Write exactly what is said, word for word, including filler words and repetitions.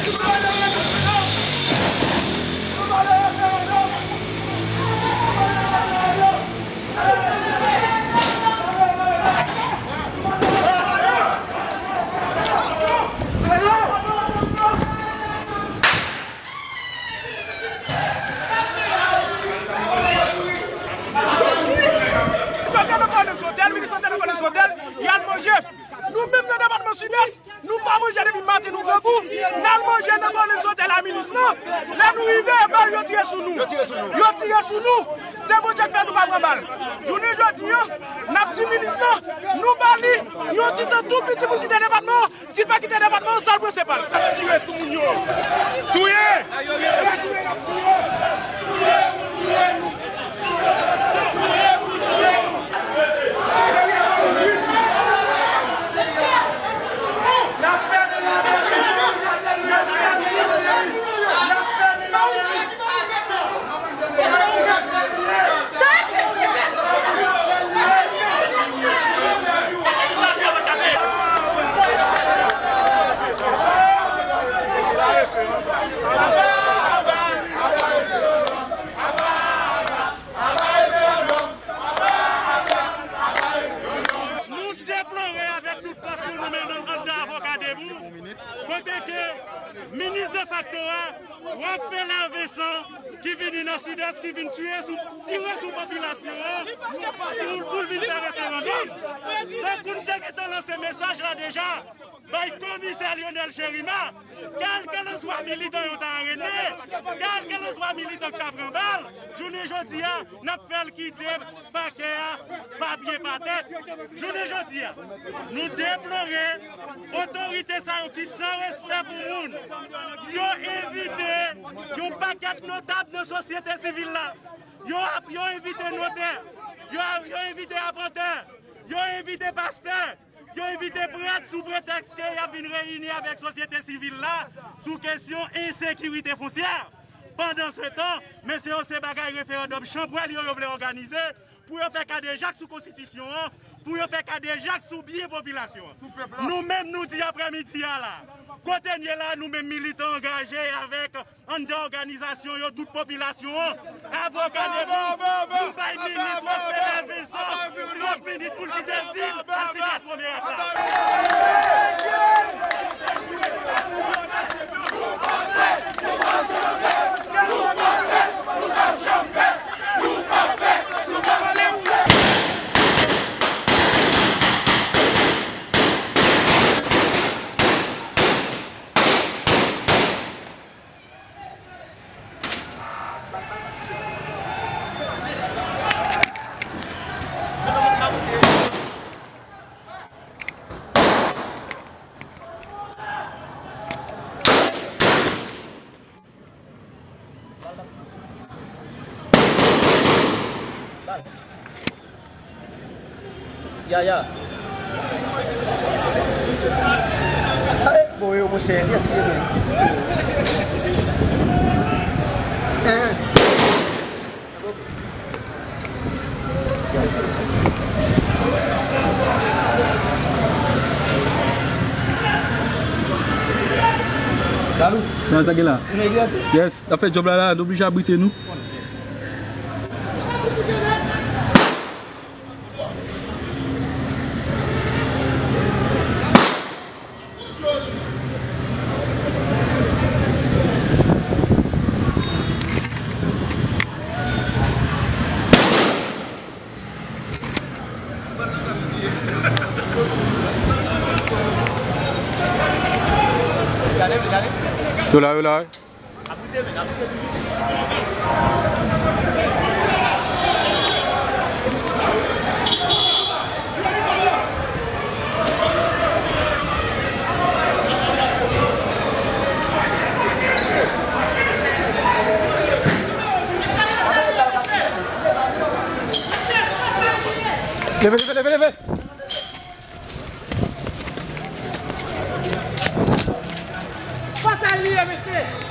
Minis Sante nan Kolonèl Sotèl, minis Sante nan Kolonèl Sotèl, y al manje. Nou menm nan depatman Sidès, nou pa manje depi maten nou grangou, n al manje nan Kolonèl Sotèl a minis lan. Lè nou rive, bal yo tire sou nou. Yo tire sou nou. Yo tire sou nou. Se Bondye k fè nou pa pran bal. Jounen jodi a, n ap di minis lan, nou ba li yon ti tan tou piti pou l kite depatman an. Si l pa kite depatman an, sa l pran se pa l. Tire sou moun yo. Touye! Nou deplore avèk tout fòs nou, nou menm anndan Avoka Debout, kote ke minis defakto a, Rockefeller Vincent, ki vini nan Sidès, ki vin tire sou, tire sou popilasyon an, sou, pou l vin fè referandòm. Fòk nou te gentan lanse mesaj la deja, bay komisè Lionel Chérima, kèlkelanswa militan yo ta arete, kèlkelanswa militan k ta pran bal, jounen jodi a, n ap fè l kite pakè a pa pye pa tèt. Jounen jodi a, nou deplore otorite sa yo ki san respè pou moun. Yo envite yon pakèt notab nan sosyete sivil la. Yo ap, yo envite notè. Yo, yo envite apantè. Yo envite pastè. Yo envite prèt sou pretèks ke y ap vin reyini avèk sosyete sivil la sou kesyon ensekirite fonsyè. Pandansetan, mesye yo se bagay referandòm chanpwèl yo, yo vle òganize pou yo fè kadejak sou konstitisyon an, pou yo fè kadejak sou byen popilasyon an. Nou menm, nou di aprèmidi a la, kote n ye la, nou menm militan angaje avèk anndan òganizasyon yo, tout popilasyon an, Avoka Debout, nou bay minis Rockefeller Vincent trant minit pou l kite vil Antikyès Premye ak la. Ya, ya. Ay, bon, yo, monchè, yes, ye, men. Eh. Dalou. Kòman sa gen la? Yes, n ap fè djòb la la, nou oblije abrite nou. Yo la, yo la. Leve, leve, leve, leve! Fatal li ye, mesye!